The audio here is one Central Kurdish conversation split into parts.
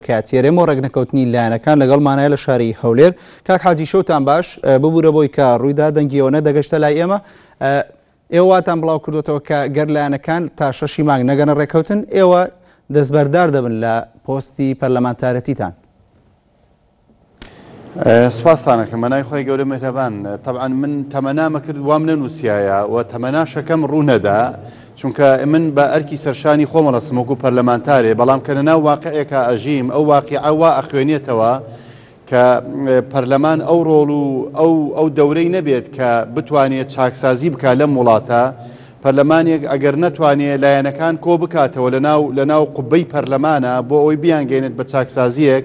سەرۆکایەتی هەرێم و ڕێکنەکەوتنی لایەنەکان لەگەڵمانایە لە شاری هەولێر. کاک حاجی شەوتان باش، ببورە بۆی کە ڕوویدا دەنگی ئەوە نەدەگەشتە لای ئێمە. ئێوە واتان بڵاو کردوێتەوە کە گەر لایەنەکان تا شەشی مانگ نەگەنە ڕێککەوتن ئێوە دەستبەردار دەبن لە پۆستی پەرلەمانتارەتیتان. سپاستان ئەکەم بەناوی خوای گەورە میهرەبان. تەبعەن من تەمەنامە کرد وام نەنووسیایە و تەمەناشەکەم ڕوو نەدا، چونکە من بە ئەرکی سەرشانی خۆمە ڕەسم وەکو پەرلەمانتارێ، بەڵام کە لەناو واقعێکا ئەژیم ئەو واقیعە وا ئەخوێنێتەوە کە پەرلەمان ئەو ڕۆڵ و ئەو ئەو دەورەی نەبێت کە بتوانێت چاکسازی بکا لەم وڵاتە. پەرلەمانێک ئەگەر نەتوانێ لایەنەکان کۆ بکاتەوە لەناو لەناو قوبەی پەرلەمانە بۆ ئەوەی بیانگەینێت بە چاکسازیەک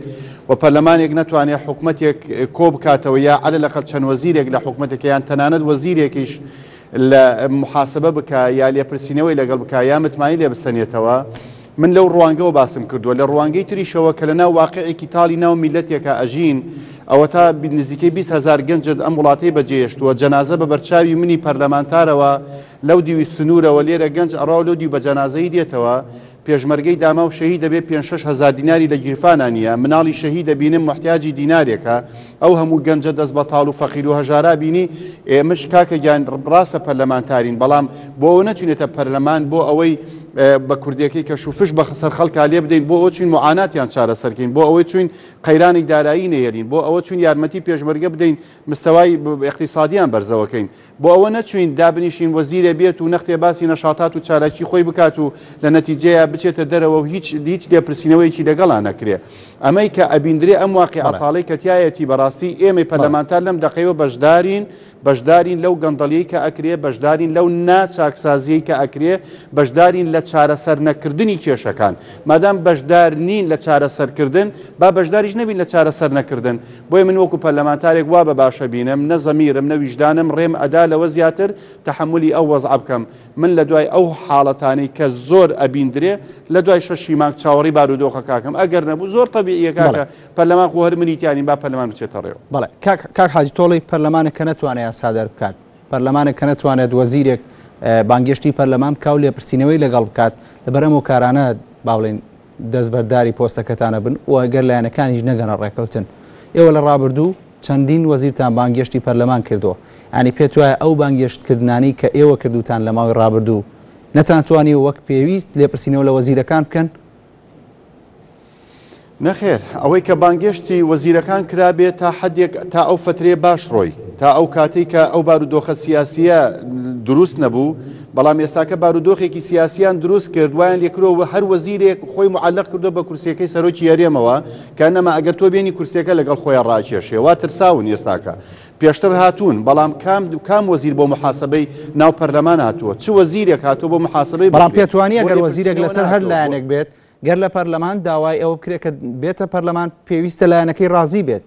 و پەرلەمانێک نەتوانێ حکومەتێک کۆ بکاتەوە یا عەلە لەقەل چەند وەزیرێک لە حکومەتێک یان تەنانەت وەزیرێکیش لە محاسبە بکا یا لێپرسینەوەی لەگەڵ بکا یا متمانەی لێ بسەنێتەوە. من لەو ڕوانگەوە باسم کردووە، لە ڕوانگەی تریشەوە کە لەناو واقعێکی تاڵی ناو میللەتێکا ئەژین، ئەوەتا نزیکەی 20 هەزار گەنجت ئەم وڵاتەی بەجێهێشتووە، جەنازە بە بەرچاوی منی پەرلەمانتارەوە لەو دیوی سنوورەوە لێرە گەنج ئەڕا و لەو دیو بە جەنازەی دێتەوە، پێشمەرگەی داماو شەهید دەبێ پێنج شەش هەزار دیناری لە گیرفانا نییە، مناڵی شەهید ئەبینم موحتاجی دینارێکە، ئەو هەموو گەنجە دەست بەتاڵ و فەقیر و هەژارا بینی، ئێمەش کاکە گیان ڕاستە پەرلەمانتارین بەڵام بۆ ئەوە نەچوینەتە پەرلەمان بۆ ئەوەی بە کوردیەکەی کەش و فش بە سەر خەڵکا لێ بدەین، بۆ ئەوە چوین معاناتیان چارەسەرکەین، بۆ ئەوەی چوین قەیرانی دارایی نەهێلین، بۆ ئەوە چوین یارمەتی پێشمەرگە بدەین مستەوای ئیقتیسادیان بەرزەوەکەین، بۆ ئەوە نەچوین دابنیشین وەزیرێ بێت و نەختێ باسی نەشاتات و چالاکی خۆی بکات و لە نەتیجەیا بچێتە دەرەوە و هیچ هیچ لێپرسینەوەیەکی لەگەڵا نەکرێ. ئەمەی کە ئەبیندرێ ئەم واقیعە تاڵەی کە تیایەتی بەڕاستی ئێمەی پەرلەمانتار لەم دەقەیەوە بەشدارین، بەشدارین لەو گەندەڵیەی کە ئەکرێ، بەشدارین لەو نا چاکسازیەی کە ئەکرێ، بەشدارین لە چارەسەر نەکردنی کێشەکان. مادام بەشدار نین لە چارەسەرکردن، با بەشداریش نەبین لە چارەسەر نەکردن. بۆیە من وەکو پەرلەمانتارێک وا بە باشە بینم، نە زەمیرم نە ویژدانم ڕێم ئەدا لەوە زیاتر تەحەمولی ئەو وەزعە بکەم. من لە دوای ئەو حاڵەتانەی کە زۆر ئەبیندرێ، لە دوای شەشی مانگ چاوەڕێی بارودۆخەکە ئەکەم. ئەگەر نەبوو زۆر تەبیعیە کاکە، پەرلەمان خۆ هەر منی تیا نیم، با پەرلەمان بچێتە ڕێوە. بەڵێ کاک کاک حاجی تۆڵەی پەرلەمانێک کە نەتوانێت یاسا دەربکات، پەرلەمانێک کە نەتوانێت وەزیرێک بانگێشتی پەرلەمان بکا و لێپرسینەوەی لەگەڵ بکات، لەبەر ئەم هۆکارانە با بڵێین دەستبەرداری پۆستەکەتانە بن و گەر لایەنەکانیش نەگەنە ڕێکەوتن. ئێوە لە ڕابردوو چەندین وەزیرتان بانگێشتی پەرلەمان کردووە، یانی پێت وایە ئەو بانگێشتکردنانەی کە ئێوە کردووتان لە ماوەی ڕابردوو نەتانتوانیوە وەک پێویست لێپرسینەوە لە وەزیرەکان بکەن؟ نەخێر، ئەوەی کە بانگێشتی وەزیرەکان کرابێ تا حەدێک تا ئەو فەترەیە باش ڕۆی، تا ئەو کاتەی کە ئەو بارودۆخە سیاسییە دروست نەبوو، بەڵام ئێستاکە بارودۆخێکی سیاسییان دروست کرد وایان لێکردووە و هەر وەزیرێک خۆی معەلەق کردووە بە کورسییەکەی سەرۆکی هەرێمەوە، کە نەما ئەگەر تۆ بێنی کورسییەکە لەگەڵ خۆیان ڕاکێشێ، وا ترساون ئێستاکە. پێشتر هاتوون، بەڵام کام کام وەزیر بۆ محاسەبەی ناو پەرلەمان هاتووە؟ چ وەزیرێک هاتووە بۆ محاسەبەی بەڵام بکرێ؟ پێت وانییە بۆ گەر وەزیرێک لێپرسینەوە لەسەر هەر نەهاتووە، بۆ لایەنێک بێت گەر لە پەرلەمان داوای ئەوە بکرێت کە بێتە پەرلەمان پێویستە لایەنەکەی ڕازی بێت.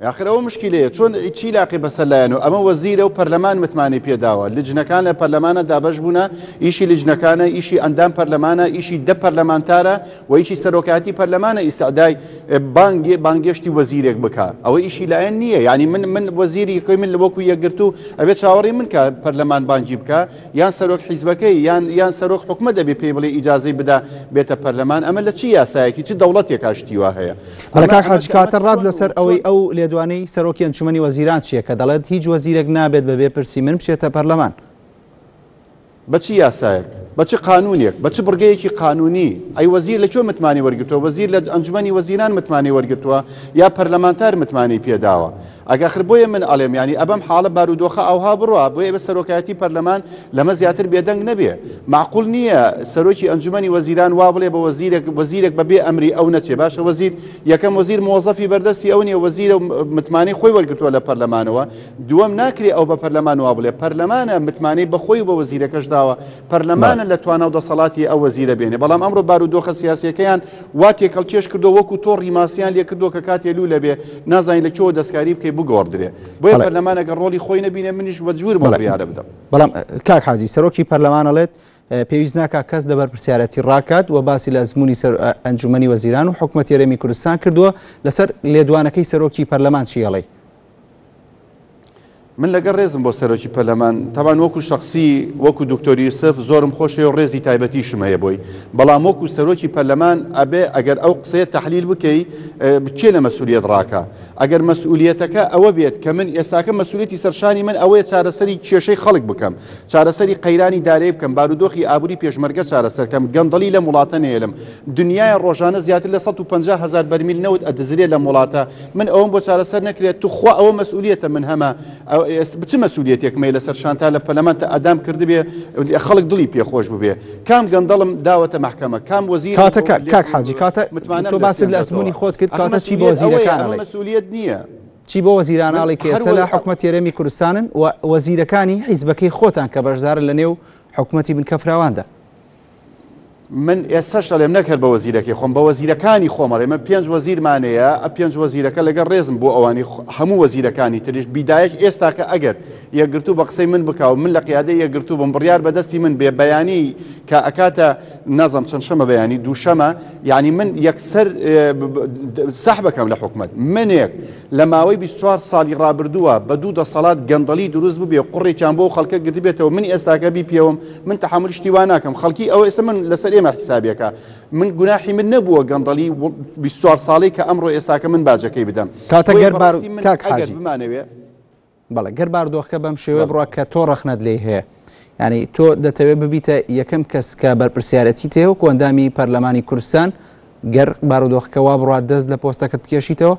ئاخر ئەوە مشکیلەیە چۆن چی لاقی بەسەر لایەن و ئەمە وەزیرە و پەرلەمان متمانەی پێداوە لجنەکان لە پەرلەمانە دابەش بوونە ئیشی لجنەکانە ئیشی ئەندام پەرلەمانە ئیشی دە پەرلەمانتارە و ئیشی سەرۆکایەتی پەرلەمانە ئیستعدای بانگێ بانگێشتی وەزیرێک بکا ئەوە ئیشی لایەن نییە یعنی من من وەزیری کۆی من لە وەکو یەکگرتوو ئەبێ چاوەڕێی من کە پەرلەمان بانگی بکا یان سەرۆک حیزبەکەی یان یان سەرۆک حکومەت دەبێ پێی بڵێ ئیجازەی بدا بێتە پەرلەمان ئەمە لە چی یاسایەکی چ دەوڵەتێکا شتی وا هەیە بەڵێ ئەمە کاک ئەمە حاجی ئەمە کاتە ڕات چۆن لەسەر چۆن ئەوەی ئەو لێدوانەی سەرۆکی ئەنجومەنی وەزیران چییە کە دەڵێت هیچ وەزیرێک نابێت بەبێ پرسی من بچێتە پەرلەمان؟ بە چ یاسایەک؟ بە چ قانوونێک؟ بە چ بڕگەیەکی قانوونی؟ ئەی وەزیر لە کوێ متمانەی وەرگرتووە؟ وەزیر لە ئەنجومەنی وەزیران متمانەی وەرگرتووە یا پەرلەمانتار متمانەی پێداوە؟ ئەگەخر بۆیە من ئەڵێم یانی ئەبەم حاڵە بارودۆخە ئاوها بڕوا بۆیە ئێمە سەرۆکایەتی پەرلەمان لەمە زیاتر بێدەنگ نەبێ. مەعقول نییە سەرۆکی ئەنجومەنی وەزیران وا بڵێ بە وەزیرێک وەزیرێک بە بێ ئەمری ئەو نەچێ. باشە وەزیر یەکەم وەزیر مۆزەفی بەردەستی ئەو نییە وەزیرە و متمانەی خۆی وەرگرتووە لە پەرلەمانەوە. دووەم ناکرێ ئەو بە پەرلەمان وا بڵێ، پەرلەمانە متمانەی بە خۆی و بە وەزیرەکەش داوە، پەرلەمانە لە توانا و دەسەڵاتی ئەو وەزیرە بێنێ، بەڵام ئەمڕۆ بارودۆخە سیاسیەکەیان وا تێکەڵکێش کردووە وەکو تۆڕی ماسیان لێ کردووە کە کاتێ لوولە بێ نازانی لە کوێوە دەستکاری بکەی بگۆڕدرێ، بۆیە پەرلەمان ئەگەر ڕۆڵی خۆی نەبینێ منیش مەجبوورم ئەو بڕیارە بدەم. بەڵام کاک حاجی سەرۆکی پەرلەمان ئەڵێت پێویست ناکات کەس لە بەرپرسیارەتی ڕاکات و باسی لە ئەزموونی سەر ئەنجومەنی وەزیران و حکومەتی هەرێمی کوردستان کردووە، لەسەر لێدوانەکەی سەرۆکی پەرلەمان چی ئەڵێی؟ من لەگەڵ ڕێزم بۆ سەرۆکی پەرلەمان، تەبعەن وەکو شەخسی وەکو دکتۆر یوسف زۆرم خۆشەوێ و ڕێزی تایبەتیشم هەیە بۆی، بەڵام وەکو سەرۆکی پەرلەمان ئەبێ ئەگەر ئەو قسەیە تەحلیل بکەی کێ لە مەسئولیەت ڕاکا؟ ئەگەر مەسئولیەتەکە ئەوە بێت کە من ئێستاکە مەسئولیەتی سەرشانی من ئەوەیە چارەسەری کێشەی خەڵک بکەم، چارەسەری قەیرانی دارایی بکەم، بارودۆخی ئابوری پێشمەرگە چارەسەر کەم، گەندەڵی لەم وڵاتە نەیەلم، دنیایە ڕۆژانە زیاتر لە 150 هەزار بەرمیل نەوت ئەدزرێ لەم وڵاتە، من ئەوەم بۆ چارەسەر نەکرێت توخوا ئەوە مەسئولیەتە من هەمە چ مەسئولیەتێکم هەیە لەسەر شان تا لە پەرلەمان تا ئەدام کردبێ خەڵک دڵی پێ خۆش ببێ کام گەندەڵم داوەتە مەحکەمە کام وەزیرم کاتە کاک حاجی کاتە متمانەم تۆ باست لە ئەزموونی خۆت کرد ئەخ کاتە چی بۆ مەسئولیەت ئەوەیە وەزیرەکان ئەمە ئەڵێی مەسئولیەت نییە چی بۆ وەزیران من ئەڵێی کە هەر ئێستا لە حکومەتی هەرێمی کوردستانن و وەزیرەکانی حیزبەکەی خۆتان کە بەشدارن لە نێو حکومەتی بنکە فراواندا؟ من ئێستاش ئەڵێم نەک هەر بە وەزیرەکەی خۆم بە وەزیرەکانی خۆم ئەڵێم من پێنج وەزیرمان هەیە ئە پێنج وەزیرەکە لەگەڵ ڕێزم بۆ ئەوانی هەموو وەزیرەکانی تریش بیدایەش ئێستاکە ئەگەر یەکگرتوو بە قسەی من بکا و من لە قیادەی یەکگرتوو بم بڕیار بە دەستی من بێ بەیانی کە ئەکاتە نازم چەند شەمە بەیانی دووشەمە یعنی من یەکسەر سەحبەکەم لە حکومەت منێک لە ماوەی 24 ساڵی ڕابردووە بە دوو دەسەڵات گەندەڵی دروست ببێ قوڕێکیان بۆ خەڵکە گرتبێتەوە من ئێستاکە بیپێوم من تەحەمولی شتی وا ناکەم خەڵکی ئەوە ئێستا من لەسەر ئێمە حیسابێکە من گوناحی من نەبووە گەندەڵی 24 ساڵی کە ئەمڕۆ ئێستاکە من باجەکەی بدەم کاتە بۆیە گەر بار بەڕاستی من کاک ئەگەر حاجی بمانەوێ بەڵێ گەر بارودۆخەکە بەم شێوەیە بەڵێ. بڕوا کە تۆ ڕەخنەت لێی هەیە یعنی تۆ دەتەوێت ببیتە یەکەم کەس کە بەرپرسیارەتیت هەیە وەکو ئەندامی پەرلەمانی کوردستان گەر بارودۆخەکە وا بڕات دەست لە پۆستەکەت بکێشیتەوە؟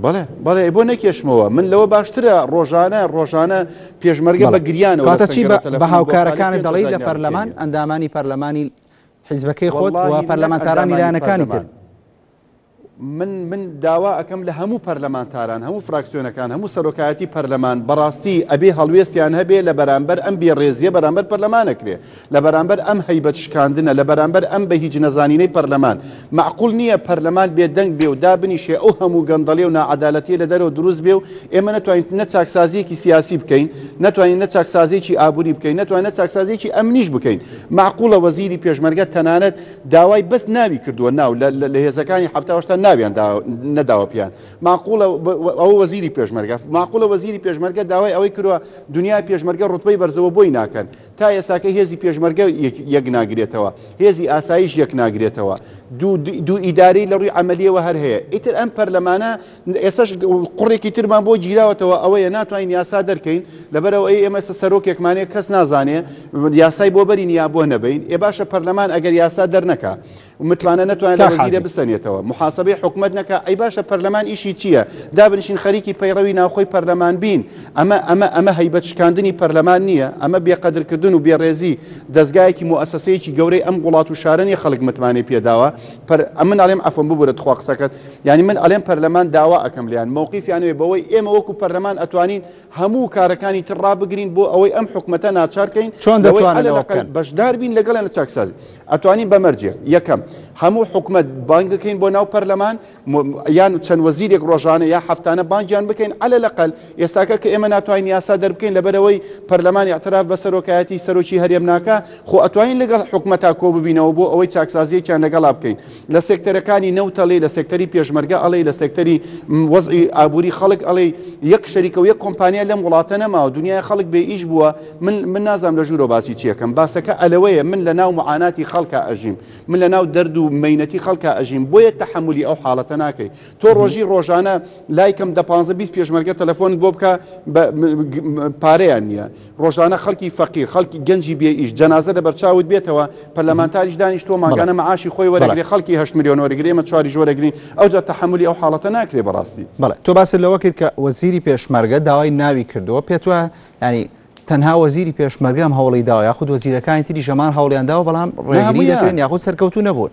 بەڵێ بەڵێ ئەی بۆ نەکێشمەوە من لەوە باشترە ڕۆژانە ڕۆژانە پێشمەرگە بە بەڵێ گریانەوە لە کاتە چی سەنگەرەوە بە بە تەلەفۆنی بۆ خاڵی هاوکارەکانت پێنج دەڵێی هەزار لە دینار پەرلەمان بکێنیە ئەندامانی پەرلەمانی حیزبەکەی خۆت و وەڵاهی نەک پەرلەمانتارانی ئەندامانی لایەنەکانی تر پەرلەمان من من داوا ئەکەم لە هەموو پەرلەمانتاران هەموو فراکسیۆنەکان هەموو سەرۆکایەتی پەرلەمان بەڕاستی ئەبێ هەڵوێستیان هەبێ لە بەرامبەر ئەم بێڕێزیە بەرامبەر پەرلەمان ئەکرێ لە بەرامبەر ئەم هەیبەت شکاندنە لە بەرامبەر ئەم بە هیچ نەزانینەی پەرلەمان مەعقول نییە پەرلەمان بێ دەنگ بێ و دابنیشێ ئەو هەموو گەندەڵی و ناعەدالەتیە لە دەرەوە دروست بێ و ئێمە نەتوانین نە چاکسازیەکی سیاسی بکەین نەتوانین نە چاکسازیەکی ئابووری بکەین نەتوانین نە چاکسازیەکی ئەمنیش بکەین مەعقولە وەزیری پێشمەرگە تەنانەت داوای بەس ناوی کردووە ناو لە هێزەکانی حەفتا هەشتا ناویان نەداوە پیان ماقولە ئەوە وەزیری پێشمەرگە ماقولە وەزیری پێشمەرگە داوای ئەوەی کردووە دنیای پێشمەرگە ڕوتبەی بەرزەوە بۆی ناکەن تا ئێستاکە هێزی پێشمەرگە یەک ناگرێتەوە هێزی ئاسایش یەک ناگرێتەوە دوو ئیداری لە ڕووی عملیەوە هەر هەیە ئیتر ئەم پەرلەمانە ئێستاش قوڕێکی ترمان بۆ گیراوەتەوە ئەوەیە ناتوانین یاسا دەرکەین لەبەرەوە ئەی ئێمە ئێستا سەرۆکێکمان هەیە کەس نازانێ یاسای بۆ بەرین یا بۆ نەبەین ئێ باشە پەرلەمان ئەگەر یاسا دەرنەکا متمانە نەتوانێت لە کاک وەزیرە حاجی. بسەنێتەوە محاسبەی حکومەت نەکا ئەی باشە پەرلەمان ئیشی چییە دابنیشین خەریکی پەیڕەوی ناوخۆی پەرلەمان بین ئەمە ئەمە ئەمە هەیبەت شکاندنی پەرلەمان نییە ئەمە بێقەدرکردن و بێڕێزی دەزگایەکی موئەسەسەیەکی گەورەی ئەم وڵات و شارە نییە خەڵک متمانەی پێداوە پەر ئەمن ئەڵێم عەفوەن ببورە تخوا قسەکەت یانی من ئەڵێم پەرلەمان داوا ئەکەم لێیان مەوقیفیان هەبێ بەوەی ئێمە وەکو پەرلەمان ئەتوانین هەموو کارەکانی تر ڕابگرین بۆ ئەوەی ئەم حکومەتە ناچار کەین چۆن لەوەی دەتوانن عەلەل ئەوە ئەقەل بکەن؟ بەشدار بین لەگەڵیان لە چاکسازی ئەتوانین بە مەرجێک یەکەم هەموو حکومەت بانگ بکەین بۆ ناو پەرلەمان یان چەند وەزیرێک ڕۆژانە یا هەفتانە بانگیان بکەین عەلەل ئەقەل ئێستاکە کە ئێمە ناتوانین یاسا دەربکەین لەبەرئەوەی پەرلەمان ئیعتراف بە سەرۆکایەتی سەرۆکی هەرێم ناکا خۆ ئەتوانین لەگەڵ حکومەتا کۆ ببینەوە بۆ ئەوەی چاکسازیەکیان لەگەڵا بکەین لە سێکتەرەکانی نەوت ئەڵێی لە سێکتەری پێشمەرگە ئەڵێی لە سێکتەری وەزعی ئابووری خەڵک ئەڵێی یەک شەریکە و یەک کۆمپانیا لەم وڵاتە نەماوە دنیای خەڵک بێ ئیش بووە من من نازانم لە ژوورەوە باسی چیەکەم باسەکە ئەلەوەیە من لە ناو معاناتی خەڵکا ئەژیم من لە ناو دەرد و مەینەتی خەڵکا ئەژیم بۆیە تەحەمولی ئەو حاڵەتە ناکەی تۆ ڕۆژی ڕۆژانە لای کەم دە پانزە 20 پێشمەرگە تەلەفۆنت بۆ بکە پارەیان نییە ڕۆژانە خەڵکی فەقیر خەڵکی گەنجی بێ ئیش جەنازە لە بەرچاوت بێتەوە پەرلەمانتاریش دانیشتووە مانگانە معاشی خۆی وەرەگرێ خەڵکی 8 ملیۆن وەرەگرێ ئێمە چواریش وەرەگرین ئەوجا تەحەمولی ئەو حاڵەتە ناکرێ بەڕاستی. بەڵێ تۆ باست لەوە کرد کە وەزیری پێشمەرگە داوای ناوی کردووە پێت وایە یانی تەنها وەزیری پێشمەرگە ئەم هەوڵی داوە یاخود وەزیرەکانی تریش هەمان هەوڵیان داوە بەڵام ڕێگری دەکرێن یاخود سەرکەوتوو نەبوون؟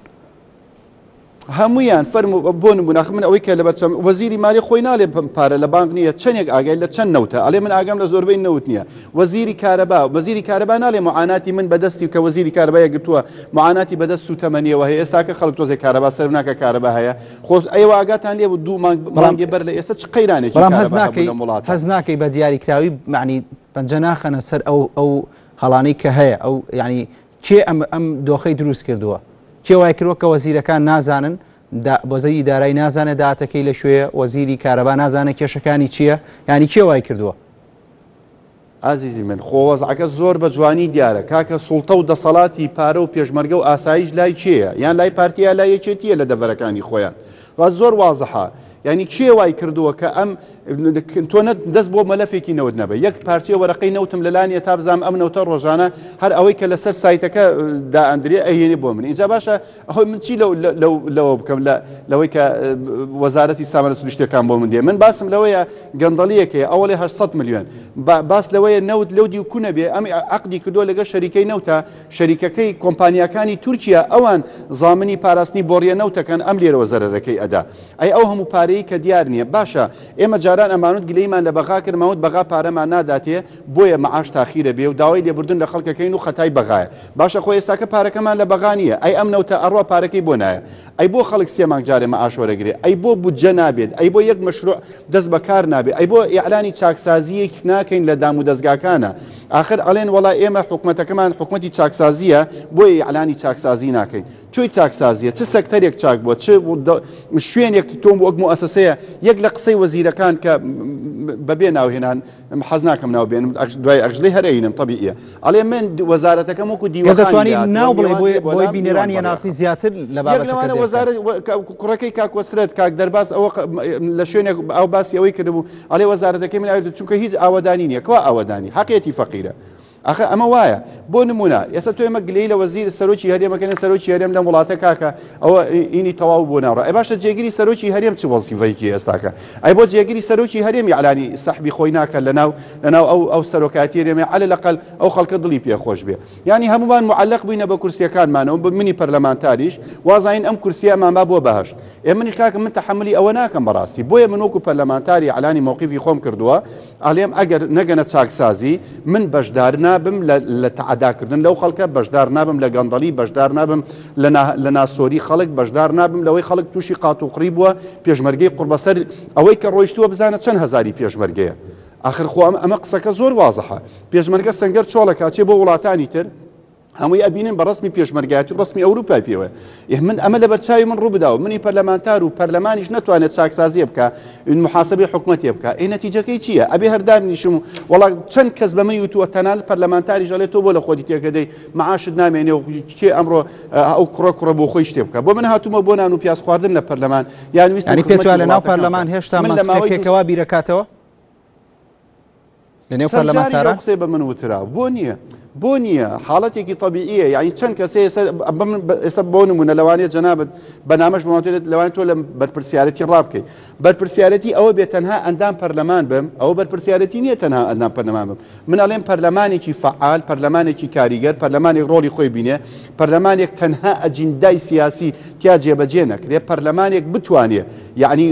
هەموویان فەرموو بۆ نمونە ئەخ من ئەوەی کە لەبەرچەم وەزیری مالی خۆی نالێ پارە لە بانک نییە چەندێک ئاگای لە چەند نەوتە ئەڵێ من ئاگام لە زۆربەی نەوت نییە وەزیری کارەبا وەزیری کارەبا نالێ معاناتی من بەدەستی کە وەزیری کارەبا یەکگرتووە معاناتی بەدەست سوتەمەنیەوە هەیە ئێستاکە خەڵک تۆزێک کارەبا سەرف ناکە کارەبا هەیە خۆ ئەیوە ئاگاتان لێ بوو دوو مانگ مانگێ بەر لە ئێستا چ قەیرانێکی بەڵام هەست کارەبا هەبوو ناکەی لەم وڵاتە هەست ناکەی بە دیاریکراوی معنی پەنجە ناخەنە سەر ئەو ئەو هەڵانەی کە هەیە ئەو یعنی کێ ئەم ئەم دۆخەی دروست کردووە؟ کێ وای کردووە کە وەزیرەکان نازانن وەزیری دارایی نازانێت داهاتەکەی لە کوێیە، وەزیری کارەبا نازانێت کێشەکانی چییە، یانی کێ وای کردووە؟ ئازیزی من خۆ وەزعەکە زۆر بە جوانی دیارە کاکە سوڵتە و دەسەڵاتی پارە و پێشمەرگە و ئاسایش لای کێیە یان لای پارتیە لای یەکێتیە لە دەڤەرەکانی خۆیان وا زۆر وازحە یعنی کێ وای کردووە کە ئەم تۆ دەست بۆ مەلەفێکی نەوت نەبە یەک پارچەی وەرەقەی نەوتم لەلانیە تا بزانم ئەم نەوتە ڕۆژانە هەر ئەوەی کە لەسەر سایتەکە دائەندرێ ئەهێنێ بۆ من اینجا باشە ئەخۆی من چی لەوە بکەم لەوەی کە وەزارەتی سامانە سروشتیەکان بۆ من دێ من باسم لەوەیە گەندەڵیەک هەیە ئەوەڵێ 800 ملیۆن باس لەوەیە نەوت لەو دیو کونە بێ ئەم عقدی کردووە لەگەڵ شەریکەی نەوتە شەریکەکەی کۆمپانیاکانی تورکیا ئەوان زامنی پاراستنی بۆڕیە نەوتەکەن ئەم لێرەوە زەرەرەکەی ئەدا ئەی ئەو هەموو پارەی کە دیار نییە باشە ئێمە جاران ئەمانوت گلەیمان لە بەغا کرد ماوت بەغا پارەمان ناداتێ بۆیە معاش تاخیرە بێ و داوای لێبوردن لە خەڵکەکەین و خەتای بەغایە باشە خۆ ئێستاکە پارەکەمان لە بەغا نییە ئەی ئەم نەوتە ئەڕوا پارەکەی بۆ نایە ئەی بۆ خەڵک سێ مانگ جارێ مەعاش وەرەگرێ ئەی بۆ بودجە نابێت ئەی بۆ یەک مەشروع دەست بە کار نابێ ئەی بۆ ئیعلانی چاکسازییەک ناکەین لە دام و دەزگاکانە ئاخر ئەڵێن وەڵا ئێمە حکومەتەکەمان حکومەتی چاکسازییە بۆیە ئیعلانی چاکسازی ناکەین چۆی چاکسازیە چ سەکتەرێک چاک بووە چ شوێنێک تۆم وەک موئەسەسەیە یەک لە قسەی وەزیرەکان کە بەبێ ناوهێنان حەز ناکەم ناو بێنم دوای ئەخژلەی هەر ئەینم تەبیعیە ئەڵێ من وەزارەتەکەم وەکو دیوەخانی دەتوانی ناو بڵێ بۆی بینەرانی یەناڕتی زیاتر لە بابەتەکە لەوانە وەزارەت کوڕەکەی کاک وەسرەت کاک دەرباز ئەوە لە شوێنێک ئەو باسی ئەوەی کردبوو ئەڵێ وەزارەتەکەی من ئەوێت چونکە هیچ ئاوەدانی نییە کوا ئاوەدانی حەقیەتی فەقیرە ئاخر ئەمە وایە بۆ نمونە ئێستا تۆ ئێمە گلەیی لە وەزیر سەرۆکی هەرێمەکەن سەرۆکی هەرێم لەم وڵاتە کاکە ئەوە ئینی تەواو بۆ ناڕە ئەی باشە جێگری سەرۆکی هەرێم چ وەزیفەیەکی ئێستاکە ئەی بۆ جێگری سەرۆکی هەرێم ئیعلانی سەحبی خۆی ناکە لەناو لەناو ئەو ئەو سەرۆکایەتی هەرێمە عەلە لەقەل ئەو خەڵکە دڵی پێ خۆش بێ یانی هەموومان معلق بووینە بە کورسیەکانمانەوە بە منی پەرلەمانتاریش وازانین ئەم کورسیە ئەمان با بۆ بەهەشت ئێ منیش کاکە من تەحەمولی ئەوە ناکەم بەڕاستی بۆیە من وەکو پەرلەمانتاری ئیعلانی مەوقیفی خۆم کردووە ئەڵێم ئەگەر نەگەنە چاکسازی، من بەشدار نابم لە لە تەعەداکردن لەو خەڵکە، بەشدار نابم لە گەندەڵی، بەشدار نابم لە نا لە ناسۆری خەڵک، بەشدار نابم لەوەی خەڵک تووشی قاتوقڕی بووە، پێشمەرگەی قوڕبەسەر ئەوەی کە ڕۆیشتووە بزانە چەند هەزاری پێشمەرگەیە. ئاخر خۆ ئەمە ئەمە قسەکە زۆر وازحە. پێشمەرگە سەنگەر چۆڵەکا چێ بۆ وڵاتانی تر، هەمووی ئەبینن بە ڕەسمی پێشمەرگایەتی و ڕەسمی ئەوروپای پێوەیە. ئێ من ئەمە لەبەر چاوی من ڕوو بداوە منی پەرلەمانتار و پەرلەمانیش نەتوانێت چاکسازیە بکا محاسبەی حکومەتێ بکا ئێ نەتیجەکەی چییە ئەبێ هەر دابنیشم و وەڵا چەند کەس بە منی وتووە تەنانەت پەرلەمانتاریش ئەڵێ تۆ بۆ لە خۆتی تێکەدەی معاشت نامێنێ و کێ ئەمڕۆ ئەو کوڕە کوڕە بۆ خۆی شتێ بکا بۆ من هاتوومە بۆ نان و پیاز خواردن لە پەرلەمان یان ویستم یانی پێت خزمەتی وایە لە ناو وڵاتەکەم پەرلەمان بکەم هێشتا من لە ماوەی دوو مەنتقێکەوە بیرەکاتەوە؟ لە نێو چەند جاریش ئەو پەرلەمانتاران؟ قسەی بە من وترا بۆ نییە بۆ نییە حاڵەتێکی تەبیعیە یعنی چەند کەسێ ئێستا بە من ئێستا بۆ نمونە لەوانەیە جەنابت بە نامەش بماتێت لەوانەیە تۆ لە بەرپرسیارەتی ڕابکەی بەرپرسیارەتی ئەوە بێ تەنها ئەندام پەرلەمان بم ئەوە بەرپرسیارەتی نییە تەنها ئەندام پەرلەمان بم من ئەڵێم پەرلەمانێکی فەعال پەرلەمانێکی کاریگەر پەرلەمانێک ڕۆڵی خۆی بینێ پەرلەمانێک تەنها ئەجیندای سیاسی تیا جێبەجێ نەکرێ پەرلەمانێک بتوانێ یەعنی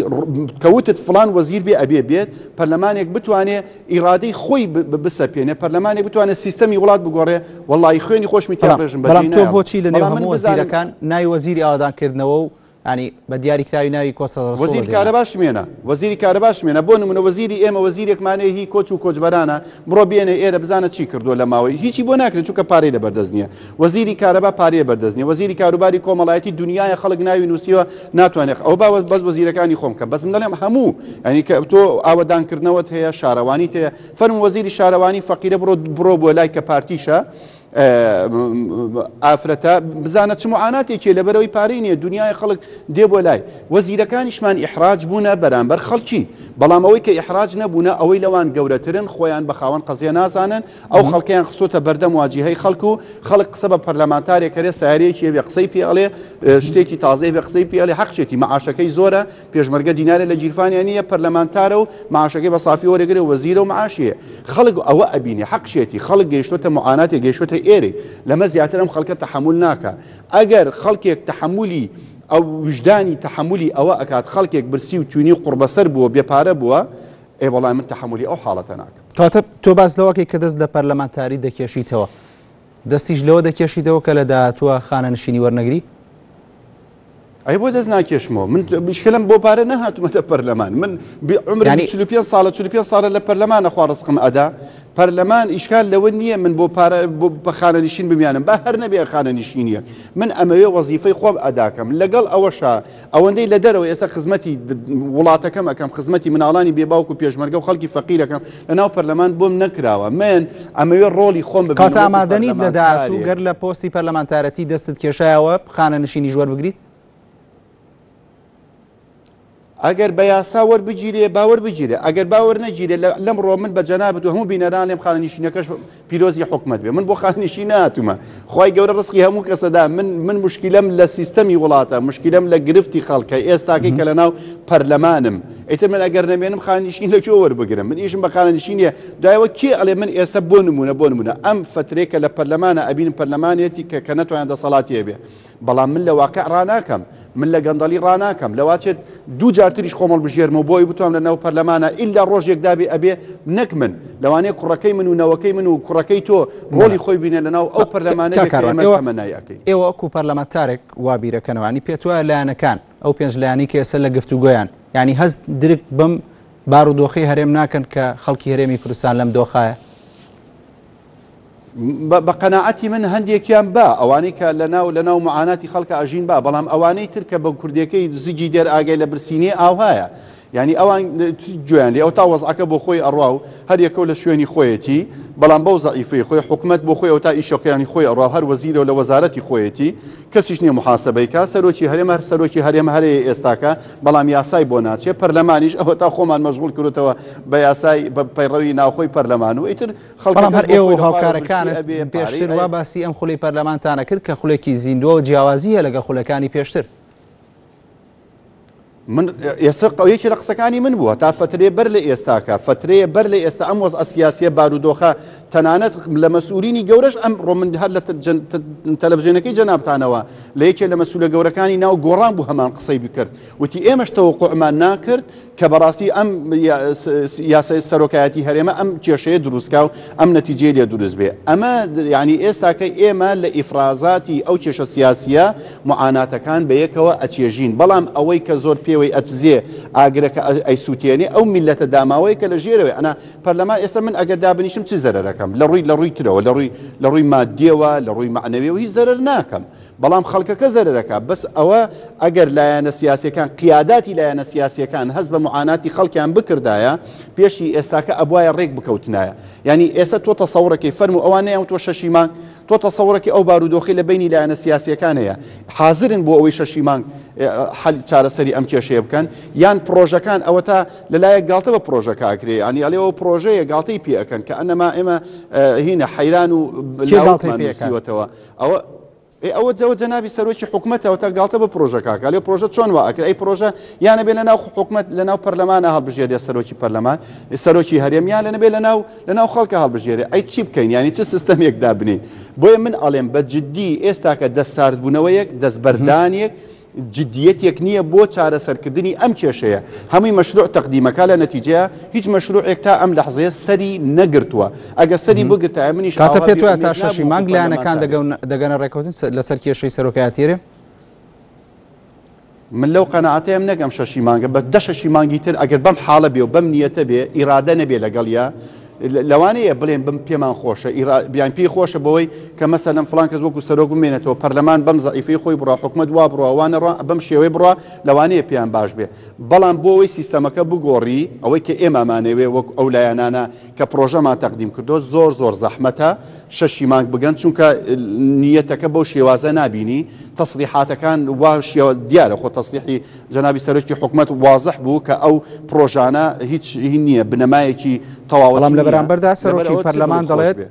کە وتت فڵان وەزیر بێ ئەبێ بێت، پەرلەمانێک بتوانێ ئیرادەی خۆی بسەپێنێ، پەرلەمانێک بتوانێ سیستەمی وڵات بگۆڕێ، وەڵڵاهی خوێنی خۆشمی تیا بەڵام بڕێژم بەجێی بەڵام تۆ نایەڵم. بۆچی لە نێو بەڵام من هەموو بزانم وەزیرەکان ناوی وەزیری ئاوەدانکردنەوە و یانی بە دیاریکراوی ناوی کۆسرەت ڕەسوڵت وەزیری هێنا؟ کارەباش مێنە، وەزیری کارەباش مێنە، بۆ نموونە وەزیری ئێمە وەزیرێکمان هەیە هی کۆچ و کۆچبەرانە، بڕۆ بێنە ئێرە بزانە چی کردووە لە ماوەی هیچی بۆ ناکرێت چونکە پارەی لەبەردەست نییە وەزیری کارەبا پارەی بەردەست نییە وەزیری کاروباری کۆمەڵایەتی دنیایە خەڵک ناوی نووسیوە ناتوانێت ئەو با بەس وەزیرەکانی خۆم کە بەس من دەڵێم هەموو یعنی کە تۆ ئاوەدانکردنەوەت هەیە شارەوانیت هەیە فەرموو وەزیری شارەوانی فەقیرە بڕۆ بڕۆ بۆ لای کە پارتیشە ئافرەتە بزانە چ معاناتێکی لەبەرەوەی پارەی نییە دنیای خەڵک دێ بۆ لای وەزیرەکانیشمان ئیحراج بوونە بەرامبەر خەڵکی بەڵام ئەوەی کە ئیحراج نەبوونە ئەوەی لەوان گەورەترن خۆیان بە خاوەن قەزیە نازانن ئەو خەڵکیان خستۆتە بەردەم واجیهەی خەڵک و خەڵک قسە بە پەرلەمانتارێک هەرێ سیارەیەکی هەبێ قسەی پێ ئەڵێ شتێکی تازەی بێ قسەی پێ ئەڵێ حەقچێتی معاشەکەی زۆرە پێشمەرگە دینارێ لە گیرفانیا نییە پەرلەمانتارە و معاشەکەی بە سافی وەرەگرێ وەزیرە و معاشی هەیە خەڵک ئەوە ئەبینێ حەقشێتی خەڵک گەیشتۆتە معاناتێ گەیشتۆتە ئێرەی لەمە زیاتر ئەم خەڵکە تەحەمول ناکا ئەگەر خەڵکێک تەحەمولی ئەو ویژدانی تەحەمولی ئەوە ئەکات خەڵکێک برسی و توینی و قوڕبەسەر بووە بێ پارە بووە ئێ وەڵای من تەحەمولی ئەو حاڵەتە ناکەم. کەواتە تۆ باس لەوەکەی کە دەست لە پەرلەمانتاری دەکێشیتەوە دەستیش لەوە دەکێشیتەوە کە لە داهاتووە خانەنشینی وەرنەگری؟ ئەی بۆ دەست ناکێشمەوە؟ من مشکلم بۆ پارە نەهاتومەتە پەرلەمان. من عمرم 45 ساڵە، 45 ساڵە لە پەرلەمانە خوا ڕزقم ئەدا. پەرلەمان ئیشکال لەوە نییە من بۆ پارە بۆ بە خانەنشین بمیانم با هەر نەبێ خانەنشینیەک. من ئەمەوێ وەزیفەی خۆم ئەداکەم. لەگەڵ ئەوەشا ئەوەندەی لە دەرەوە ئێستا خزمەتی وڵاتەکەم ئەکەم، خزمەتی مناڵانی بێ باوک و پێشمەرگە و خەڵکی فەقیر ئەکەم، لەناو پەرلەمان بۆم نەکراوە. من ئەمەوێ ڕۆڵی خۆم ببینم کاتە ئامادەنیت لە داهاتوو گەر لە پۆستی پەرلەمانتارەتی دەستت کێشایەوە خانەنشینیش وەربگریت؟ ئەگەر بە یاسا وەربگیرێ با وەربگیرێ، ئەگەر با وەرنەگیرێ لەمڕۆ من بە جەنابت و هەموو بینەران لێم خانەنشینەکەش پیرۆزی حکومەت بێ. من بۆ خانەنشین نەهاتوومە. خوای گەورە ڕزقی هەموو کەسەدا. من من مشکلەم لە سیستەمی وڵاتە، مشکلەم لە گرفتی خەڵکە ئێستاکەی کە لەناو پەرلەمانم. ئیتر من ئەگەر نەمێنم خانەنشین لە کوێ وەربگرم؟ من ئیشم بە خانەنشین نییە. دوایەوە کێ ئەڵێ من ئێستا بۆ نمونە بۆ نمونە ئەم فترەی کە لە پەرلەمانە ئەبینم پەرلەمانێتی کە کە نەتوانێت دەسەڵاتی هەبێ، بەڵام من لە واقع ڕاناکەم، من لە گەندەڵی ڕاناکەم، لەواچێت دوو جارتریش خۆم هەڵبژێرمەوە بۆ ئەوەی بتوانم لە ناو پەرلەمانە ئیلا ڕۆژێک دابێ ئەبێ نەک من، لەوانەیە کوڕەکەی من و نەوەکەی من و کوڕەکەی تۆ ڕۆڵی خۆی بینێ لە ناو ئەو پەرلەمانە بێ کە ئێمە تەمەنای ئەکەین. ئێوە وەکو پەرلەمانتارێک وا بیرەکەنەوە، یانی پێتوایە لایەنەکان، ئەو پێنج لایەنەی کە ئێستا لە گفتوگۆیان، یانی هەست درک بەم بارودۆخەی هەرێم ناکەن کە خەڵکی هەرێمی کوردستان لەم دۆخایە؟ بە قەناعەتی من هەندێکیان با، ئەوانەی کە لەناو لەناو معاناتی خەڵکە ئەژین با، بەڵام ئەوانەی تر کە بە کوردیەکەی زگی دێر ئاگای لە برسینیە ئاوهایە. یعنی ئەوان گوێیان لێ ئەو تا وەزعەکە بۆ خۆی ئەڕوا و هەر یەکەو لە شوێنی خۆیەتی، بەڵام بەو زەعیفەی خۆی حکومەت بۆ خۆی ئەو تا ئیشەکەیانی خۆی ئەڕوا هەر وەزیرەو لە وەزارەتی خۆیەتی، کەسیش نییە محاسبەی کا، سەرۆکی هەرێم هەر سەرۆکی هەرێم هەرەیە ئێستاکە، بەڵام یاسای بۆ ناچێ، پەرلەمانیش ئەوەتا خۆمان مەشغوڵ کردوتەوە بە یاسای بە پەیڕەوی ناوخۆی پەرلەمان و ئیتر بەڵام هەر ئێوە و هاوکارەکانت پێشتر وا باسی ئەم خولەی پەرلەمانتانە کرد کە خولێکی زیندووە و جیاوازی هەیە لەگەڵ خولەکانی پێشتر. من ئێستا یەکێ لە قسەکانی من بووە تا فترەیە بەر لە ئێستاکە فترەیە بەر لە ئێستا ئەم وەزعە سیاسیە بارودۆخە تەنانەت لە مەسئولینی گەورەش ئەم ڕۆ من هەر لە تەلەڤزیۆنەکەی جەنابتانەوە لە یەکێ لە مەسئولە گەورەکانی ناو گۆڕان بوو هەمان قسەی بکرد وتی ئێمەش تەوەقوعمان ناکرد کە بەڕاستی ئەم یاسای سەرۆکایەتی هەرێمە ئەم کێشەیە دروستکا و ئەم نەتیجەی لێ دروست بێ. ئەمە یعنی ئێستاکە ئێمە لە ئیفرازاتی ئەو کێشە سیاسیە معاناتەکان بە یەکەوە ئەچێژین، بەڵام ئەوەی کە زۆر پێوەی ئەتزێ ئاگرەکە ئەیسووتێنێ ئەو میللەتە داماوەیە کە لە ژێرەوەی ئەنا پەرلەمان. ئێستا من ئەگەر دابنیشم چ زەرەرەکەم لە ڕووی لە ڕووی ترەوە لە ڕووی لە ڕووی مادیەوە لە ڕووی مەعنەویەوە هیچ زەرەر ناکەم. بەڵام خەڵکەکە زەرەرەکا، بەس ئەوە ئەگەر لایەنە سیاسیەکان قیاداتی لایەنە سیاسیەکان هەست بە معاناتی خەڵکیان بکردایە پێشی ئێستاکە ئەبوایە ڕێک بکەوتنایە. یانی ئێستا تۆ تەسەوڕەکەی فەرموو ئەوان نەیان وتوە شەشی مانگ، تۆ تەسەوڕەکەی ئەو بارودۆخەی لە بەینی لایەنە سیاسیەکان هەیە حازرن بۆ ئەوەی شەشی مانگ حەل چارەسەری ئەم کێشەیە بکەن؟ یان پڕۆژەکان ئەوەتا لەلایەک گاڵتە بە پڕۆژەکە ئەکرێ یانی ئەڵێ ئەوە پڕۆژەیە گاڵتەی پێ ئەکەن کە ئەنەما ئێمە هینە حەیران و کێ گاڵتەی لاوکمان پێ ئەکات؟ نووسیوەتەوە ئەوە ئێ ئەوە جەوە جەنابی سەرۆکی حکومەتە ئەوتا گاڵتە بە پرۆژە کاکە لێ پرۆژە چۆن وا ئەکرێ ئەی پرۆژە یان ئەبێ لەناو حکومەت لەناو پەرلەمانە هەڵبژێرێ سەرۆکی پەرلەمان سەرۆکی هەرێم یان لە نەبێ لەناو لەناو خەڵکە هەڵبژێرێ ئەی چی بکەین یانی چ سیستەمێک دابنێین بۆیە من ئەڵێم بە جدی ئێستاکە دەست ساردبوونەوەیەک دەستبەردانێک جدیەتێک نییە بۆ چارەسەرکردنی ئەم کێشەیە، هەمووی مەشروع تەقدیمەکا لە نەتیجەیا هیچ مەشروعێک تا ئەم لەحزەیە سەری نەگرتووە، ئەگەر سەری بگرتایە منیش کاتە ئاوا پێت بێ وایە تا ئومێد شەشی نابووم وەکو مانگ لایەنەکان پەرلەمانتارێک. دەگەنە ڕێکەوتن لەسەر کێشەی سەرۆکایەتی هەرێم؟ من لەو قەناعەتەیم نەک ئەم شەشی مانگە بە دە شەشی مانگی تر ئەگەر بەم حاڵە بێ و بەم نیەتە بێ ئیرادە نەبێ لەگەڵیا لەوانەیە بڵێن بم پێمان خۆشە بیان پێی خۆشە بەوەی کە مەسەلەن فڵان کەس وەکو سەرۆک بمێنێتەوە پەرلەمان بەم زەعیفەی خۆی بڕا حکومەت وا بڕوا وا نەڕوا بەم شێوەی بڕوا لەوانەیە پێیان باش بێ بەڵام بۆ ئەوەی سیستەمەکە بگۆڕی ئەوەی کە ئێمامانەوێ وەک ئەو لایەنانە کە پرۆژەمان تەقدیم کردو زۆر زۆر زەحمەتە شەشی مانگ بگەن چونکە نیەتەکە بەو شێوازە نابینی تەسریحاتەکان وا شێوە دیارە خۆ تەسریحی جەنابی سەرۆکی حکومەت وازح بوو کە ئەو پرۆژانە هیچ هین نییە بنەمایەکی تەواوەتی بەڵام لە نییە بەرامبەردا لەبەر سەرۆکی ئەوە چ پەرلەمان دڵت خۆش دەڵێت بێ.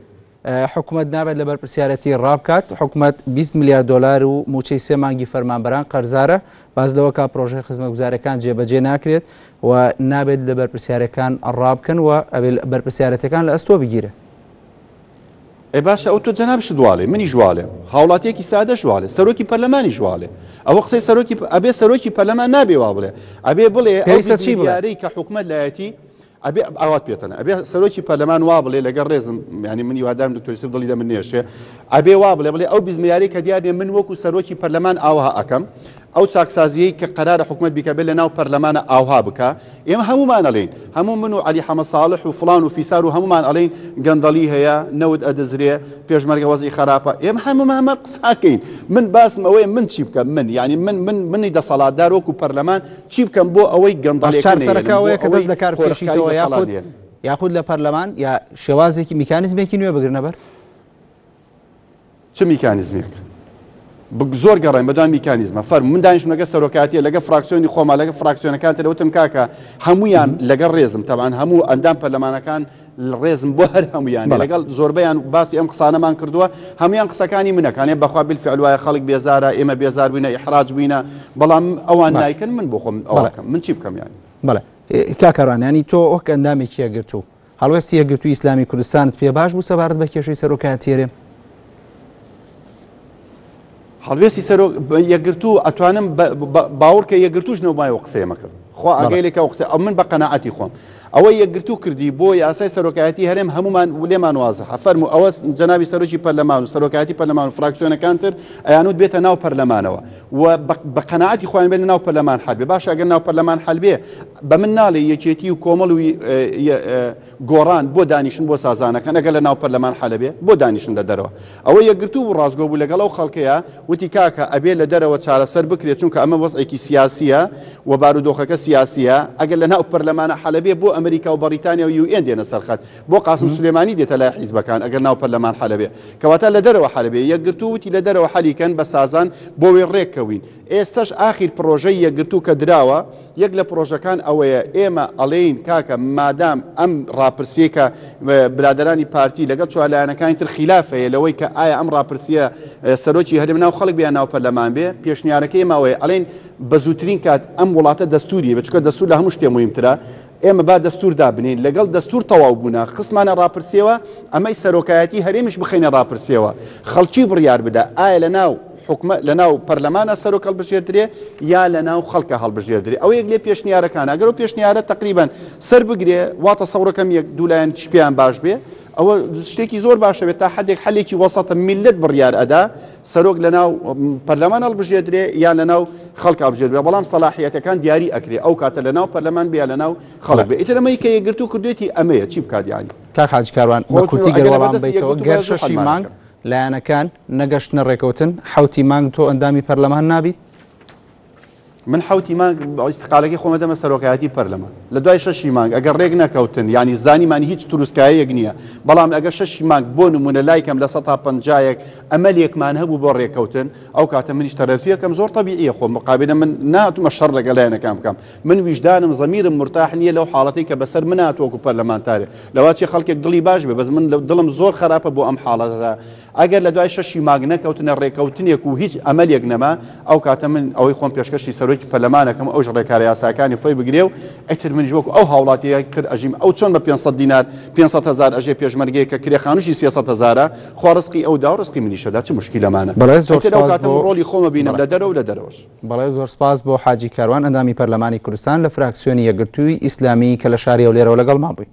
حکومەت نابێت لە بەرپرسیارەتی ڕابکات، حکومەت 20 ملیار دۆلار و مووچەی سێ مانگی فەرمانبەران قەرزارە، باس لەوە کا پرۆژەی خزمەتگوزاریەکان جێبەجێ ناکرێت و نابێت لە بەرپرسیارەکان ڕابکەن و ئەبێ بەرپرسیارەتەکان لە ئەستۆ بگیرێ. ئێ باشە ئەو تۆ جەنابشت واڵێ منیش واڵێم هاوڵاتیەکی سادەش واڵێ سەرۆکی پەرلەمانیش واڵێ ئەوە قسەی سەرۆکی ئەبێ سەرۆکی پەرلەمان نابێ وا بڵێ ئەبێ بڵێ ئەو پێویستە چی بڵێ؟ بیارەی کە حکومەت لایەتی ئەبێ ئاوات پێتەنە ئەبێ سەرۆکی پەرلەمان وا بڵێ لەگەڵ ڕێزم یعنی من هیوادارم دکتۆر یوسف دڵی لە من نێشێ ئەبێ وا بڵێ بڵێ ئەو بیست ملیارەی کە دیار نیە من وەکو سەرۆکی پەرلەمان ئاوها ئەکەم. ئەو چاکسازیەی کە قەرارە حکومەت بیکا بێ لە ناو پەرلەمانە ئاوها بکا ئێمە هەموومان ئەڵێین هەموو من و عەلی حەمە ساڵح و فڵان و فیسار و هەموومان ئەڵێین گەندەڵی هەیە نەوت ئەدزرێ پێشمەرگە وەزعی خەراپە ئێمە هەموومان هەر قساکەین من باسم ئەوەیە من چی بکەم من یعنی من من منی دەسەڵاتدار وەکو پەرلەمان چی بکەم بۆ ئەوەی گەندەڵیەکە چارەسەرەکە نەیەنم بۆ ئەوەیە کە ئەوەی دەست لە کار قۆرخکاری بکێشیتەوە دەسەڵات یاخود نەیەنم. یاخود لە پەرلەمان یا شێوازێکی میکانیزمێکی نوێ بگرنە بەر؟ چ میکانیزمێک؟ زۆر گەڕاین بەدوای میکانیزمە فەرموو من دانیشتم لەگەڵ سەرۆکایەتیە لەگەڵ فراکسیۆنی خۆما لەگەڵ فراکسیۆنەکان تر وتم کاکە هەمویان لەگەڵ ڕێزم تەبان هەموو ئەندام پەرلەمانەکان ڕێزم بۆ هەر هەمویان لەگەڵ زۆربەیان باسی ئەم قسانەمان کردووە هەمویان قسەکانی منەکانێ بەخوا بالفعل وایە خەڵک بێزارە ئێمە بێزار بووینە ئیحراج بووینە بەڵام ئەوان نایکەن من بۆ خۆم ئەوە من چی بکەم یانی بەڵێ کاک کاروان یانی تۆ وەک ئەندامێکی یەکگرتوو هەڵوێستی یەکگرتووی ئیسلامی کوردستانت پێ باش بوو سەبارەت بە کێشەی سەرۆکایەتی هەرێم؟ هەڵوێستی سەرۆک یەکگرتوو ئەتوانم باوەڕکە یەکگرتووش نەومایەوە قسەیەمە کرد خوا ئاگای لێکا و قسە ئەو من بە قەناعەتی خۆم ئەوە یەکگرتوو کردی بۆ یاسای سەرۆکایەتی هەرێم هەمومان لێمان وازحە فەرموو ئەوە جەنابی سەرۆکی پەرلەمان و سەرۆکایەتی پەرلەمان و فراکسیۆنەکان تر ئەیانوت بێتە ناو پەرلەمانەوە و بە قەناعەتی خۆیان بێت لە ناو پەرلەمان حەل بێ باشە ئەگەر ناو پەرلەمان حەل بێ بە من ناڵێ یەکێتی و کۆمەڵ و گۆڕان بۆ دانیشن بۆ سازانەکەن ئەگەر لە ناو پەرلەمان حەلە بێ بۆ دانیشن لە دەرەوە ئەوە یەکگرتوو بوو ڕاستگۆ بوو لەگەڵ ئەو خەڵکەیە وتی کاکە ئەبێ لە دەرەوە چارەسەر بکرێت چونکە ئەمە وەزعێکی سیاسیە و بارودۆخەکە سیاسیە ئەگەر لە ناو پەرلەمانە حەلە بێ بۆ ئەمریکا و بەڕیتانیا و UN دێنە سەر خەت بۆ قاسم سولێمانی دێتە لای حیزبەکان ئەگەر ناو پەرلەمان حەلە بێ کەواتە لە دەرەوە حەلە بێ یەکگرتوو وتی لە دەرەوە حەلی کەن بە سازان بۆ وێ ڕێک کەوین ئێستەش ئاخیر پڕۆژەی یەکگرتوو کە دراوە یەک لە پڕۆژەکان ئەوەیە ئێمە ئەڵێین کاکە مادام ئەم ڕاپرسیەی کە برادەرانی پارتی لەگەڵ چوارلایەنەکانی تر خیلاف هەیە لەوەی کە ئایا ئەم ڕاپرسیە سەرۆکی هەرێم ناو خەڵک بێ یا ناو پەرلەمان بێ پێشنیارەکەی ئێمە ئەوەیە ئەڵێین بە زووترین کات ئەم وڵاتە دەستوری بێ چونکە دەستور لە هەموو شتێ موهیمترە ئێمە با دەستور دابنێین لەگەڵ دەستور تەواو بوونا خستمانە ڕاپرسیەوە ئەمەی سەرۆکایەتی هەرێمیش بخەینە ڕاپرسیەوە خەڵکی بڕیار بدا ئایا لە ناو حکومە لە ناو پەرلەمانە سەرۆک هەڵبژێردرێ یا لە ناو خەڵکە هەڵبژێردرێ ئەوە یەک لێ پێشنیارەکانە ئەگەر ئەو پێشنیارە تەقریبەن سەر بگرێ وا تەسەورەکەم یەک دوو لایەنیش پێیان باش بێ ئەوە شتێکی زۆر باشە بێت تا حدێک حەلێکی وەسەتە میللەت بڕیار ئەدا سەرۆک لە ناو پەرلەمان هەڵبژێردرێ یان لە ناو خەڵک هەڵبژێردرێ بەڵام سەلاحیەتەکان دیاری ئەکرێ ئەو کاتە لە ناو پەرلەمان بێ یا لە ناو خەڵک بێ ئیتر ئەمەی کە یەکگرتوو کردوێتی ئەمەیە چی بکات یانی کاک حاجی کاروان بە خۆ کورتی گەر ئەگەر وەڵام لەبەردەستی بەیتەوە یەکگرتوو گەر بایە زوو شەشی حەلمان مانگ ئەکرد. لایەنەکان نەگەشتنە ڕێکەوتن حەوتی مانگ تۆ ئەندامی پەرلەمان نابیت؟ من حەوتی مانگ ئیستقالەکەی خۆم ئەدەمە سەرۆکایەتی پەرلەمان لە دوای شەشی مانگ ئەگەر ڕێک نەکەوتن یانی زانیمان هیچ تروسکایەک نییە بەڵام ئەگەر شەشی مانگ بۆ نمونە لای کەم لە سەتا پەنجایەک ئەمەلێکمان هەبوو بۆ ڕێککەوتن ئەو کاتە منیش تەرەفیەکەم زۆر تەبیعیە خۆم مقابلە من ناتومە شەڕ لەگەڵ لایەنەکان بکەم من ویژدانم زەمیرم مرتاح نییە لەو حاڵەتەی کە بەسەر من هاتووە وەکو پەرلەمانتارێ لەواچێ خەڵکێک دڵی باش بێ بەس من دڵم زۆر خراپە بۆ ئەم حاڵەتە ئەگەر لە دوای شەشی مانگ نەکەوتنە ڕێکەوتنێک و هیچ ئەمەلێک نەما ئەو کاتە من ئەوەی خۆم پێشکەشی سەرۆکی پەرلەمانەکەم ئەوش ڕێکارە یاساکانی خۆی بگرێ و ئیتر منیش وەکو ئەو هاوڵاتیە تر ئەژیم ئەو چۆن بە 500 دینار 500 هەزار ئەژێ پێشمەرگەیە کە کرێ خانووشی 300 هەزارە خوا ڕزقی ئەو دا و ڕزقی منیشەدا چ مشکیلەمانە بەڵێ زۆر ئیتر ئەو سوپاس کاتە بۆ من ڕۆڵی خۆمە بینم بەڵێ لە دەرەوە و لە دەرەوەش. بەڵێ زۆر سپاس بۆ حاجی کاروان ئەندامی پەرلەمانی کوردستان لە فراکسیۆنی یەکگرتووی ئیسلامی کە لە شاری هەولێرەوە لەگەڵمان بووی.